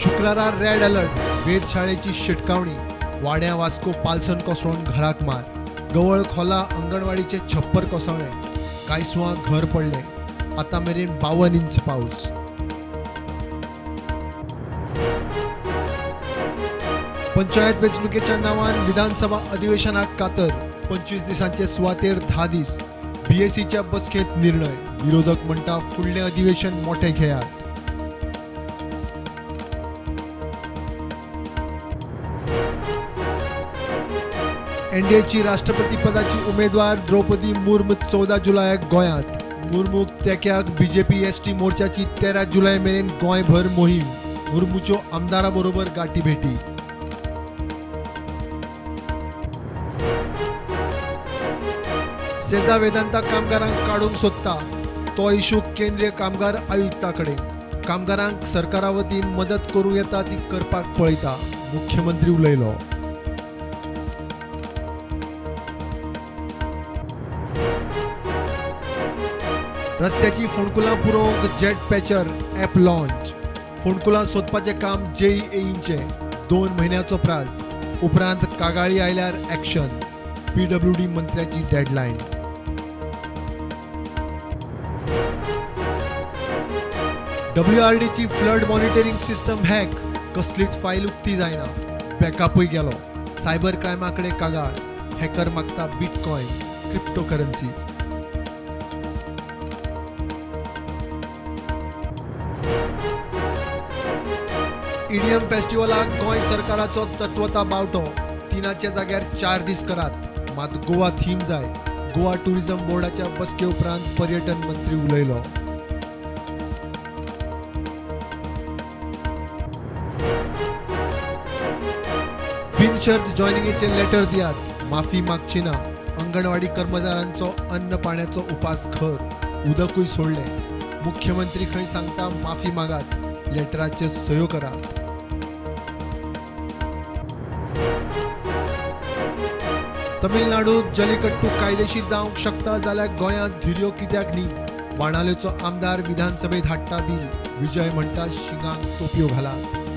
शुक्रारा red alert, वेधशाळेची शिटकावणी. वाड्या वास्को पालसण कोसळून घराक मार. गवळ खोला अंगणवाडीचे छप्पर कोसळ्ळें. कांयसुवां घर पडलें. आतां मेरेन 52 इंच पावस. पंचायत वेंचणुकेच्या नांवान विधानसभा अधिवेशनाक कातर. 25 दिसांचे सुवातेर 10 दीस. बीएसीच्या बसकेंत निर्णय. विरोधक म्हणटा फुडलें अधिवेशन मोठें घेयात. एनडीएची राष्ट्रपती पदाची उमेदवार द्रौपदी मुर्मू 14 जुलयाक गोंयांत. मुर्मूक तेक्याक बीजेपी एसटी मोर्चाची 13 जुलय मेरेन गोंयभर मोहीम. मुर्मूच्यो आमदारा बरोबर गाठी भेटी. सेजा वेदांता कामगारांक काडूंक सोदता तो इशू केंद्रीय कामगार आयुक्ता कडेन. कामगारांक सरकारा वतीन मदत करूं येता ती करपाक पळयता, मुख्यमंत्री उलयलो. रस्त्याची फोंडकुलां पुरोवंक जेट पॅचर ॲप लॉन्च. फोंडकुलां सोदपाचें काम जेईएचें. 2 म्हयन्याचो प्राज. उपरांत कागाळी आयल्यार ॲक्शन. पीडब्ल्यूडी मंत्र्याची डेडलायन. डब्ल्यूआरडीची फ्लड मॉनिटरींग सिस्टम हॅक. कसलीच फायल उक्ती जायना. बॅकअपूय गेलो. सायबर क्रायमा कडेन कागाळ. हॅकर मागता बिटकॉयन, क्रिप्टोकरन्सीज. ईडीएम फेस्टिवलाक गोंय सरकाराचो तत्वता बावटो. 3च्या जाग्यार 4 दीस करात, मात गोवा थीम जाय. गोवा टुरिझम बोर्डाच्या बसके उपरांत पर्यटन मंत्री उलयलो. बिनशर्त जॉयनिंगेचे लेटर दियात, माफी मागची ना. अंगणवाडी कर्मचाऱ्यांचो अन्न पाण्याचो उपास खर. उदकूय सोडलें. मुख्यमंत्री खंय सांगता माफी मागात, लेटराचेर सयो करात. तमिळनाडूत जलिकट्टू कायदेशीर जावंक शकता जाल्यार गोंयांत धिरयो कित्याक न्ही? बाणालेचो आमदार विधानसभेत हाडटा बील. विजय म्हणटा शिंगांक तोपयो घालात.